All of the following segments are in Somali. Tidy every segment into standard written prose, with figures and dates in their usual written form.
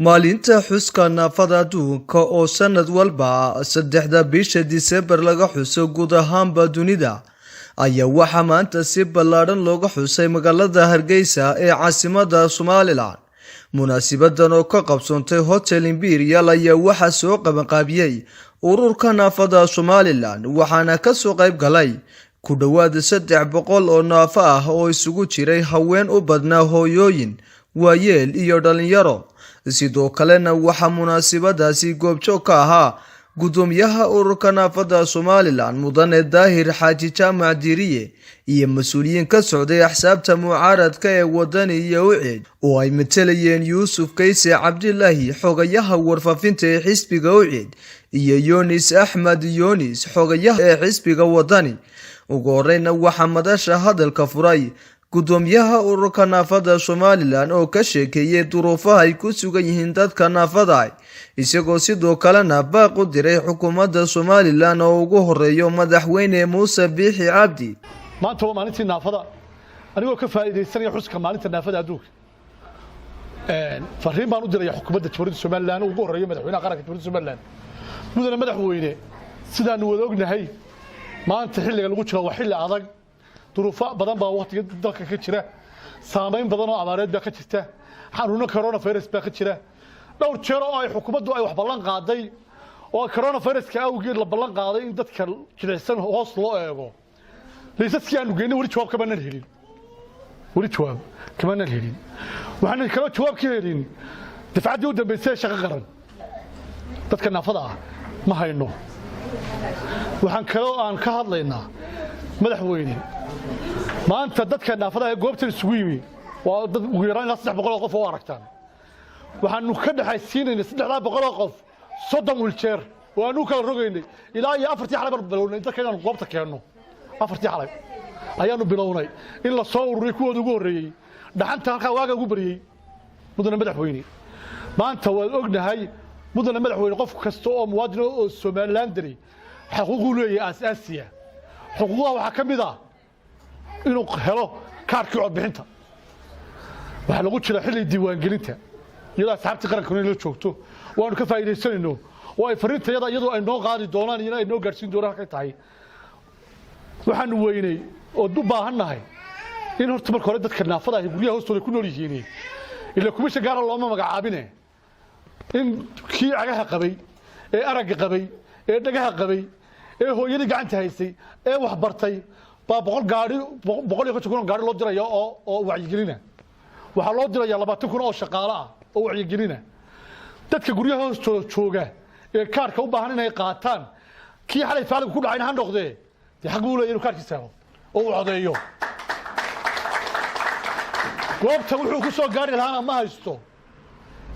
Maalinta xuska naafada adduunka oo sanad walba 3-da bisha Diseembar laga xuso guud ahaanba dunida ayaa waxaa maanta si ballaadhan looga xusay magaalada Hargeysa ee caasimadda Somaliland. Munaasibadan oo ka qabsoontay Hotel Imperial ayaa waxaa soo qabanqaabiyey ururka naafada Somaliland, waxaana kasoo qayb galay ku dhowaad 300 oo naafo ah oo isugu jiray haween u badnaa, hooyooyin, waayeel iyo dhalinyaro. Sidoo kalena waxaa munaasabadaasi goobjoog ka ahaa gudoomiyaha ururka naafada Somaliland, Mudane Daahir Xaaji Jaamac Diiriye, iyo mas-uuliyiin ka socday axsaabta mucaaradka ee Wadani iyo UCID oo ay matalayeen Yuusuf Kayse Cabdilaahi, xogayaha warfaafinta ee xisbiga UCID, iyo Yunis Axmed Yunis, xogayaha ee xisbiga Wadani. Ugu horeyna waxaa madasha hadalka furay gudoomiyaha ururka naafada Somaliland oo ka sheekeeyey duruufaha ay ku sugan yihiin dadka naafada, isagoo sidoo kalena baaq u diray xukuumadda Somaliland oo ugu horeeyo Madaxweyne Muuse Biixi Cabdi. Maanta waa maalintii naafada. Anigoo ka faa'iidaysanaya xuska maalinta naafada adduunka, fariin baan u diraya xukuumadda Jamhuuriyadda Somaliland, ugu horeeyo madaxweynaha qaranka Jamhuuriyadda Somaliland. Mudane madaxweyne, sidaanu wada ognahay, maanta xilliga lagu jiro waa xilli adag. Duruufo badan baa waqtiga dalka ka jira, saamayn badan oo abaareed baa ka jirta, xanuuno coronavirus baa ka jira. Dhowr jeer oo ay xukuumaddu ay wax ballan qaaday oo coronaviruska awgeed la ballan qaaday in dadka jilicsan hoos loo eego, liisaskii aanu geynay weli jawaab kamanaan helin, weli jawaab kamanaan helin. Waxaan kaloo jawaab ka helin dafcaddii u dambeysay ee shaqo qaran dadka naafada ah ma hayno. Waxaan kaloo aan ka hadlaynaa, madaxweyne, maanta dadka naafadaha ee goobtan isugu yimi waa dad ugu yaraan ilaa 300 oo qof oo aragtaan. Waxaanu ka dhexaysiinaynay 300 oo qof 30 wheelchair oo aanu kala rogaynay. Ilaa iyo 4-tii xalay baanu bilownay dadka inaanu goobta keenno. 4-tii xalay ayaanu bilownay in la soo ururiyo kuwooda ugu horreeyey. Dhaxanta halkaa waaga ugu baryey. Mudane madaxweyne, maanta waad ognahay, mudane madaxweyne, qof kasta oo muwaadin oo Somalilandari xaquuquu leeyahay aasaasiya. Xuquuqdaha waxaa ka mid ah inuu helo kaarkii codbixinta. Waxaa lagu jira xilli diiwaangelinta, iyadoo asxaabtii qarankuna la joogto waanu ka faa'iidaysanayno oo ay fariintayada iyadoo ay noo qaadi doonaan iyana ay noo gaadhsiin doonaan halkay tahay. Waxaanu weynay oo u baahannahay in horta marka hore dadka naafada ahi guryaha hoostooda ku nool yihiin, ila kumisha gaara looma magacaabine, in kii cagaha qabay ee aragga qabay ee dhagaha qabay ee hooyadii gacanta haysay ee wax bartay baa 100 gaari, 150,000 oo gaari loo diraya oo wacyigelina. Waxaa loo diraya 20,000 oo shaqaale ah oo wacyigelina. Dadka guryaha hoostooda jooga ee kaarka u baahan inay qaataan, kii xalay faaligu ku dhacayna ha noqdee, dee xaq buu leeyahay inuu kaarkiisa helo oo uu codeeyo. Goobta wuxuu ku soo gaari lahaana ma haysto,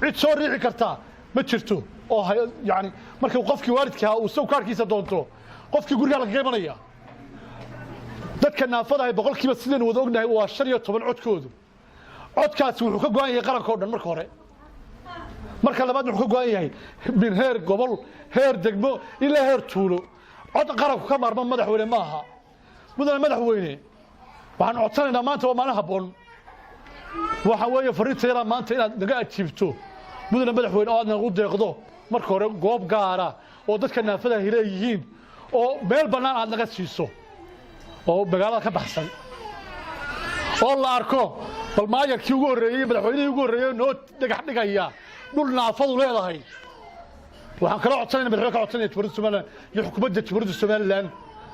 cid soo riixi kartaa ma jirto. Oo yani markuu qofkii waalidka ahaa uu isagu kaarkiisa doonto, qofkii gurigaa lagaga imanaya. Dadka naafadahay boqolkiiba, sidaynu wada ognahay, waa 15 codkoodu. Codkaasi wuxuu ka go-an yahay qaranka o dhan marka hore. Marka labaad wuxuu ka go-an yahay min heer gobol, heer degmo ilaa heer tuulo. Cod qaranku ka maarma, madaxweyne, ma aha. Mudane madaxweyne, waxaan codsanaynaa, maanta waa maalin habboon, waxa weeye fariintayada maanta inaad naga ajiibto, mudane madaxweyne, oo aad nagu deeqdo marka hore goob gaara oo dadka naafada ay leeyihiin oo meel bannaan aad naga siiso oo magaalada ka baxsan, oo la arko bal maayarkii ugu horreeyey, madaxweynihii ugu horreeyey noo dhagax dhigaya dhul naafadu leedahay. Waxaan kala codsanayna, madaxweyne ka codsanaya Jamhuuriyadda Somaliland iyo xukuumadda Jamhuuriyadda Somaliland,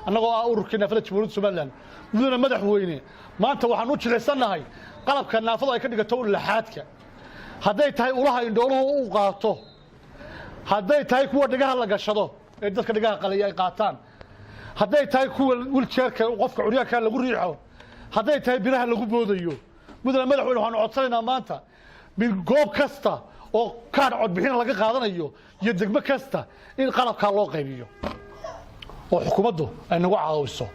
annagoo ah ururkii naafada Jamhuuriyadda Somaliland. Mudane madaxweyne, maanta waxaan u jilicsannahay qalabka naafadu ay ka dhigato laxaadka, hadday tahay ulaha indhooluhu u qaato, hadday tahay kuwa dhigaha la gashado ee dadka dhigaha qalaya ay qaataan, hadday tahay kuwa wheelchairka qofka curyaanka lagu riixo, hadday tahay biraha lagu boodayo. Mudane madaxweyne, waxaanu codsanaynaa maanta min goob kasta oo kaadh codbixin laga qaadanayo iyo degmo kasta in qalabkaa loo qaybiyo oo xukuumaddu ay nagu caawiso.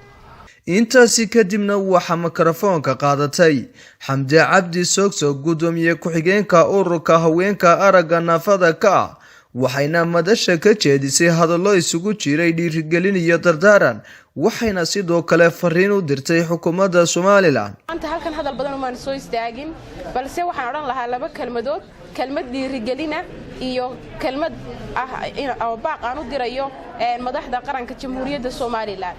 Intaasi kadibna waxaa mikrofoonka qaadatay Xamde Cabdi Sogso, guddoomiye ku-xigeenka ururka haweenka aragga naafada ka ah. Waxayna madasha ka jeedisay hadallo isugu jiray dhiirigelin iyo dardaaran, waxayna sidoo kale fariin u dirtay xukuumadda Somaliland. Maanta halkan hadal badan umaan soo istaagin, balse waxaan odhan lahaa laba kelmadood: kelmad dhiirigelina iyo kelmad ah oo baaq aan u dirayo madaxda qaranka Jamhuuriyadda Somaliland.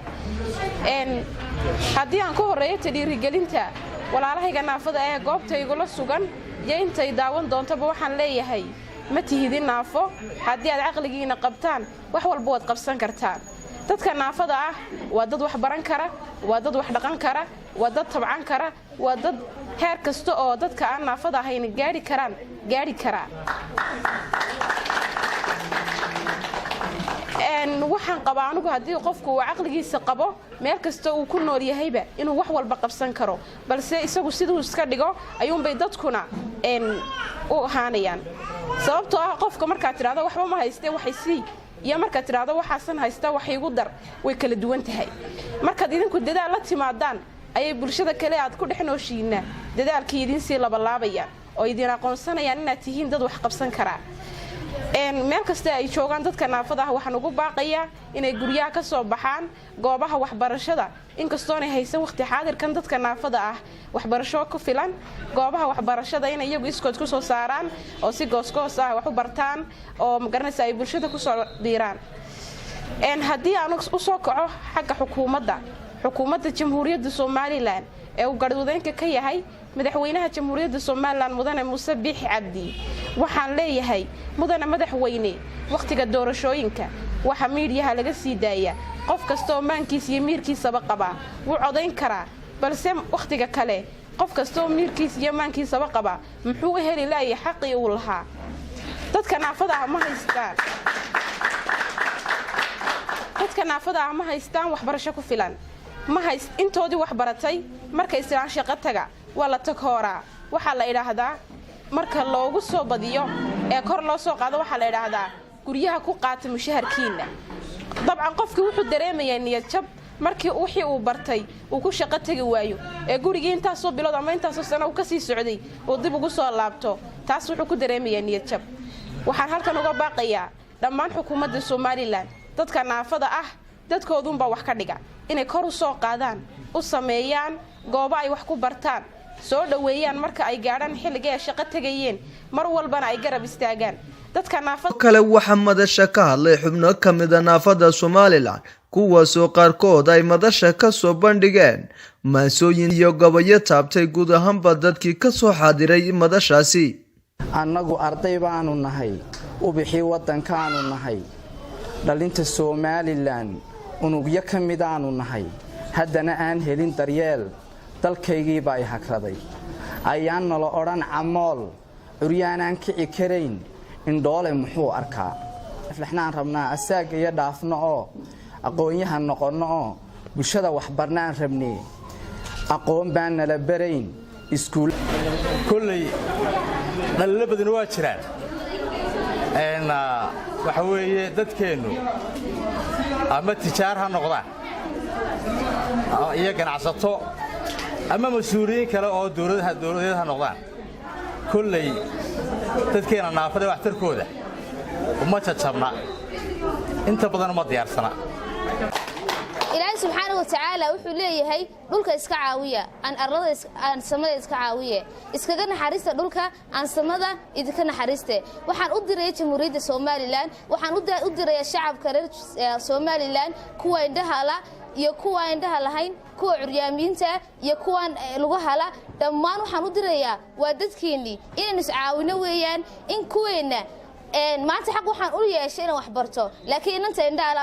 Haddii aan ka horreeyo ta dhiirigelinta, walaalahayga naafada ee goobta igula sugan iyo intay daawan doontaba, waxaan leeyahay: ma tihidin naafo. Haddii aad caqligiina qabtaan, wax walba waad qabsan kartaan. Dadka naafada ah waa dad wax baran kara, waa dad wax dhaqan kara, waa dad tabcan kara, waa dad heer kasta oo dadka aan naafada ahayn gaari karaan gaari karaa. Waxaan qabaa anigu, haddii qofku uu caqligiisa qabo, meel kasta uu ku nool yahayba inuu wax walba qabsan karo, balse isagu siduu iska dhigo ayuunbay dadkuna u ahaanayaan. Sababtoo ah qofka markaad tidhahdo "Waxba ma hayste, waxay sii" iyo markaad tidhahdo "Waxaasan haysta, wax igu dar", way kala duwan tahay. Markaad idinku dadaal la timaadaan ayay bulshada kale aad ku dhex nooshiinna dadaalkii idinsii labalaabayaan oo idin aqoonsanayaan inaad tihiin dad wax qabsan karaa. Meel kasta ay joogaan dadka naafada ah, waxaan ugu baaqayaa inay guryaha ka soo baxaan, goobaha waxbarashada, inkastoonay haysan waqti xaadirkan dadka naafada ah waxbarasho ku filan, goobaha waxbarashada inay iyagu iskood kusoo saaraan oo si goosgoos ah wax u bartaan oo magaranaysa ay bulshada kusoo biiraan. Haddii aan usoo kaco xagga xukuumadda, xukuumadda Jamhuuriyadda Somaliland ee uu garwadeenka ka yahay madaxweynaha Jamhuuriyadda Somaliland, Mudane Muuse Biixi Cabdi, waxaan leeyahay: mudane madaxweyne, wakhtiga doorashooyinka waxa miidhiyaha laga sii daaya qof kasta oo maankiisa iyo miirkiisaba qabaa wuu codayn karaa, balse wakhtiga kale qof kasta oo miirkiisa iyo maankiisaba qabaa muxuu u heli laayay xaqii uu lahaa? Dadka naafada ah ma haystaan, dadka naafada ah ma haystaan waxbarasho ku filan. Ma hays intoodii wax baratay markay islaan shaqo taga waa la takooraa. Waxaa la idhaahdaa marka loogu soo badiyo ee kor loo soo qaado, waxaa la idhaahdaa "Guryaha ku qaata mushaharkiinna." Dabcan qofkii wuxuu dareemayaa niyad jab markii wixii uu bartay uu ku shaqo tegi waayo ee gurigii intaasoo bilood ama intaasoo sano uu kasii socday uu dib ugu soo laabto. Taas wuxuu ku dareemayaa niyad jab. Waxaan halkan uga baaqayaa dhammaan xukuumadda Somaliland, dadka naafada ah dadkooduunbaa wax ka dhiga, inay kor u soo qaadaan, u sameeyaan goobo ay wax ku bartaan, soo dhoweeyaan marka ay gaadhaan xilligii ay shaqo tegayeen, mar walbana ay garab istaagaan dadka naafada. Kale waxaa madasha ka hadlay xubno ka mida naafada Somaliland, kuwaasoo qaarkood ay madasha ka soo bandhigeen maansooyin iyo gabayo taabtay guud ahaanba dadkii kasoo xaadiray madashaasi. Annagu arday baanu nahay, ubixii waddankaanu nahay, dhalinta Somaliland unugyo ka midaanu nahay, haddana aan helin daryeel. Dalkaygiibaa i hagraday, ayaan nala odhan camool, curyaanaan kici karayn, indhoole muxuu arkaa? Aflaxnaan rabnaa, asaagga iyo dhaafno oo aqoonyahan noqonno oo bulshada waxbarnaan rabnee, aqoon baan nala barayn iskuul. Kolley dhalilo badani waa jiraan. Waxa weeye dadkeennu ama tijaar ha noqdaan iyo ganacsato ama mas-uuliyiin kale oo dowladaha dowladeed ha noqdaan, kolley dadkeenna naafada waxtarkooda uma jajabna, inta badan uma diyaarsana. Ilaahay subxaana wa tacaala wuxuu leeyahay: "Dhulka iska caawiya, aan arlada aan samada iska caawiye. Iskaga naxariista dhulka, aan samada idinka naxariiste." Waxaan u diraya Jamhuuriyadda Somaliland, waxaan u diraya shacabka reer Somaliland, kuwa indhaha la iyo kuwa indhaha lahayn, kuwa curyaamiinta iyo kuwaan lugaha la, dhammaan waxaan u dirayaa waa dadkeennii inaynu iscaawino weeyaan. In kuweenna maanta xaq waxaan u yeeshay inaan wax barto, laakiin inanta indhaala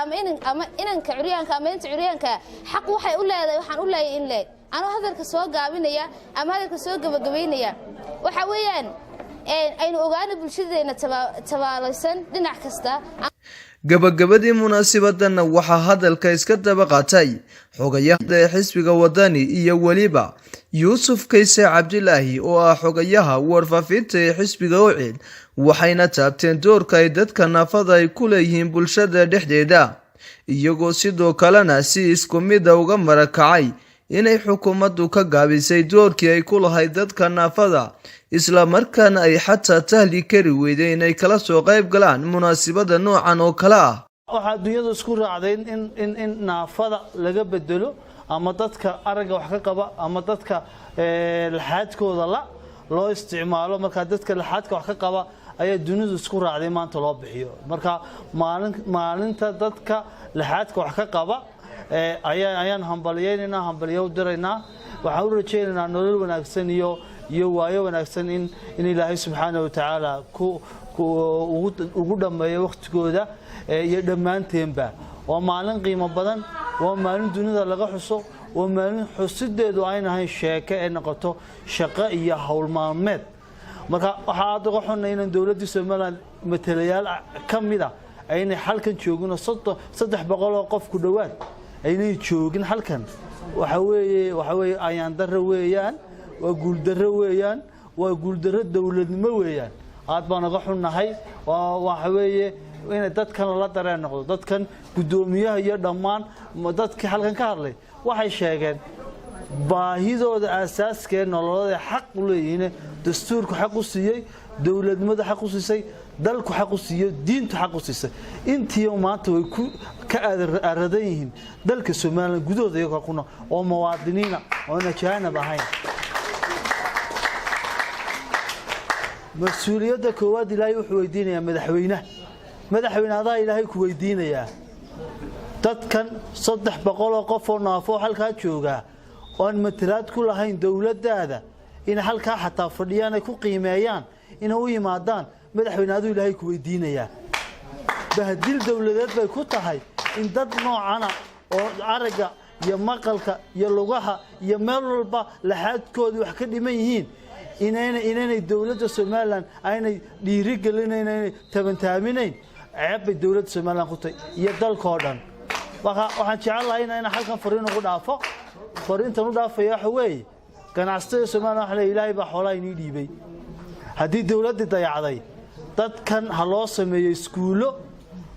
ama inanka curyaanka ama inanta curyaanka xaq waxay u leedahay waxaan u leeyahay in leeg. Anuu hadalka soo gaabinaya ama hadalka soo gebagabaynaya, waxa weeyaan aynu ogaano bulshadeenna tabaalaysan dhinac kasta. Gabagabadii munaasabadana waxaa hadalka iska daba qaatay xogayaha ee xisbiga Wadani iyo weliba Yuusuf Kayse Cabdilaahi oo ah xogayaha warfaafinta ee xisbiga UCID, waxayna taabteen doorka ay dadka naafada ay ku leeyihiin bulshada dhexdeeda, iyagoo sidoo kalena si isku mida uga marakacay. Inay xukuumaddu ka gaabisay doorkii ay ku lahayd dadka naafada, islamarkaana ay xataa tahli kari weyday inay kala soo qayb galaan munaasibada noocan oo kale ah. Waxaa dunyadu isku raacday in naafada laga bedelo ama dadka aragga wax ka qaba ama dadka laxaadkooda la loo isticmaalo. Markaa dadka laxaadka wax ka qaba ayaa dunidu isku raacday maanta loo bixiyo. Marka maalinta dadka laxaadka wax ka qaba ayaan hambaliyaynaynaa, hambaliyo u diraynaa. Waxaan u rajaynaynaa nolol wanaagsan iyo waayo wanaagsan in Ilaahay subxaana wa tacaala ku ugu dhammeeyo wakhtigooda iyo dhammaanteenba. Waa maalin qiimo badan, waa maalin dunida laga xuso, waa maalin xusideedu ayn ahayn sheeke ee noqoto shaqo iyo howl maalmeed. Marka waxaa aad uga xunay inaan dowladdii Somaliland matalayaal ka mida aynay halkan joogin, 300 oo qof ku dhowaad aynay joogin halkan. Waxa weeye ayaan darro weeyaan, waa guuldarro weeyaan, waa guuldarro dowladnimo weeyaan. Aad baan uga xunnahay. Waxa weeye inay dadkan lala dareen noqdo. Dadkan guddoomiyaha iyo dhammaan dadkii halkan ka hadlay waxay sheegeen baahidooda aasaaska ee nololada xaq u leeyihiin, dastuurku xaq u siiyey, dowladnimada xaq u siisay, dalku xaq u siiyo, diintu xaq u siisay. Intii maanta way ku ka aradan yihiin dalka Somaliland gudahooda iyagoo ku nool oo muwaadiniina oon ajaanib ahayn. Mas-uuliyadda koowaad Ilaahay wuxuu weydiinayaa madaxweynaha. Madaxweyne, adaa Ilaahay ku weydiinayaa. Dadkan 300 qof oo naafo halkaa joogaa oon matalaad ku lahayn dowladdaada, in halkaa xataa fadhiyaan ay ku qiimeeyaan, inay u yimaadaan, madaxweyne, aduu Ilaahay ku weydiinayaa. Bahdil dowladeed bay ku tahay in dad noocana oo aragga iyo maqalka iyo lugaha iyo meel walba laxaadkoodii wax ka dhiman yihiin inaynay dowladda Somaliland aynay dhiirigelinayn, aynay tabantaaminayn. Ceeb bay dowladda Somaliland ku tahay iyo dalkoo dhan. Waxaan jecel lahay inaan halkan fariin ugu dhaafo. Fariintan u dhaafaya waxa weeye ganacsatada Somaliland waxa leeyahay: Ilaahay baa xoolaha inii dhiibay. Haddii dowladdii dayacday dadkan, ha loo sameeyo iskuullo,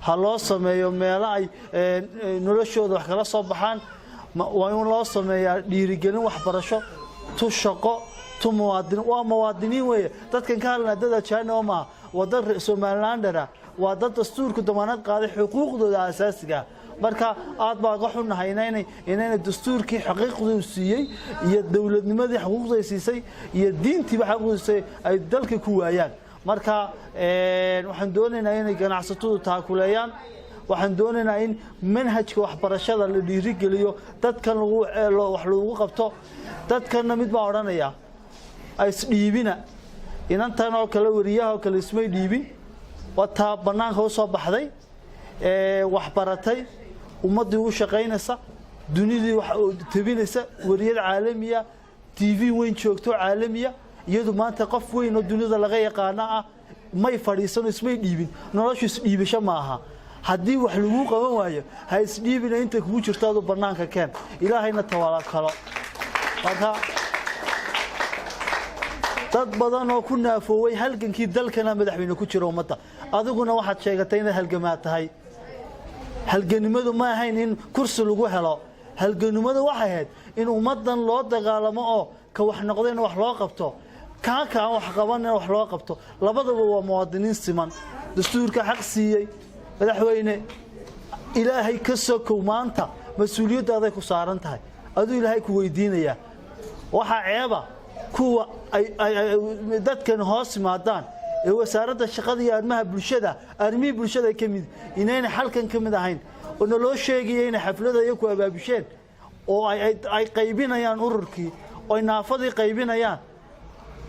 ha loo sameeyo meelo ay noloshooda wax kala soo baxaan. Waa in loo sameeyaa dhiirigelin waxbarasho, tu shaqo, tu muwaadin. Waa muwaadiniin weeye dadkan ka hadlana, dad ajaanib maaha, waa dad Somalilander ah, waa dad dastuurku damaanad qaaday xuquuqdooda asaasiga ah. Marka aad baa uga xunnahay inaynay dastuurkii xaqiiqdii uu siiyey iyo dowladnimadii xuquuqday siisay iyo diintiiba xaquuqda siisay ay dalka ku waayaan. Marka waxaan doonaynaa inay ganacsatadu taakuleeyaan. Waxaan doonaynaa in manhajka waxbarashada la dhiirigeliyo, dadkan wax lagu qabto. Dadkanna mid baa odhanaya: isdhiibina. Inantan oo kale, weriyaha oo kale, ismay dhiibin. Waa taa bannaanka u soo baxday, waxbaratay, ummaddii u shaqaynaysa, dunidii wax tabinaysa, wariyad caalamiya, TV weyn joogto caalamiya. Iyadu maanta qof weyn oo dunida laga yaqaano ah. May fadhiisano, ismay dhiibin. Noloshu isdhiibasho maaha. Haddii wax laguu qaban waayo, ha isdhiibina. Inta kugu jirto adu bannaanka keen, Ilaahayna tawakalo. Marka dad badan oo ku naafooway halgankii dalkana, madaxweyne, ku jira ummadda. Adiguna waxaad sheegatay inaad halgamaa tahay. Halganimadu ma ahayn in kursi lagu helo. Halganimadu waxay ahayd in ummaddan loo dagaalamo oo ka wax noqdayna wax loo qabto, ka aan wax qabanina wax loo qabto. Labadaba waa muwaadiniin siman, dastuurka xaq siiyey. Madaxweyne, Ilaahay ka sokow, maanta mas-uuliyadda ku saaran tahay, aduu Ilaahay ku weydiinayaa. Waxaa ceeba kuwa ay dadkan hoos yimaadaan ee Wasaaradda Shaqada iyo Arrimaha Bulshada, arrimihii bulshada ka mid inaynay xalkan ka mid ahayn oo naloo sheegaya inay xaflada iyaku abaabisheen oo ay qaybinayaan ururkii oo ay naafadii qaybinayaan.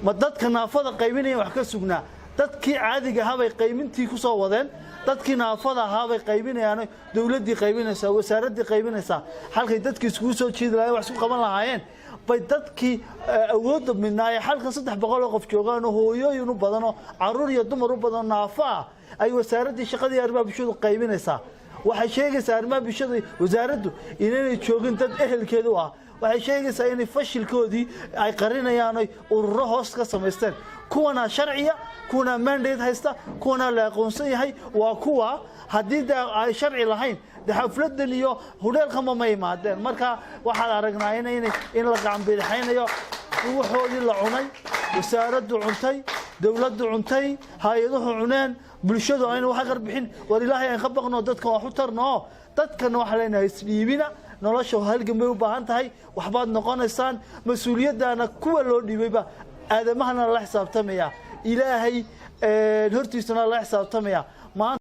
Ma dadka naafada qaybinaya wax ka sugnaa? Dadkii caadiga ahaa bay qaybintii ku soo wadeen, dadkii naafada ahaabay qaybinayaan, dowladdii qaybinaysaa, wasaaraddii qaybinaysaa. Halkay dadkii iskugu soo jeedi lahayen, wax isku qaban lahaayeen, bay dadkii awoodda midnaa ee halkan 300 oo qof joogaan oo hooyooyin u badanoo carruur iyo dumar u badan, naafo ah, ay wasaaraddii shaqadii arrimaha bulshadu qaybinaysaa. Waxay sheegaysaa arrimaha bulshada wasaaraddu inaynay joogin dad ehelkeedu ah. Waxay sheegaysaa inay fashilkoodii ay qarinayaan, oy ururo hoos ka samaysteen. Kuwanaa sharciya, kuwanaa mandate haysta, kuwanaa la aqoonsan yahay. Waa kuwa haddii de ay sharci lahayn, de xafladan iyo hudheelkama ma imaadeen. Marka waxaad aragnaa in la gacanbidixaynayo, in waxoodii la cunay, wasaaraddu cuntay, dowladdu cuntay, hay-aduhu cuneen, bulshadu ayna wax qarbixin. War Ilaahay aan ka baqno, dadkan wax u tarno. Oo dadkana waxaa leenahay, isdhiibina, nolosha halgan bay u baahan tahay, waxbaad noqonaysaan. Mas-uuliyaddaana kuwa loo dhiibayba aadamahana lala xisaabtamaya, Ilaahay hortiisana lala xisaabtamaya maanta.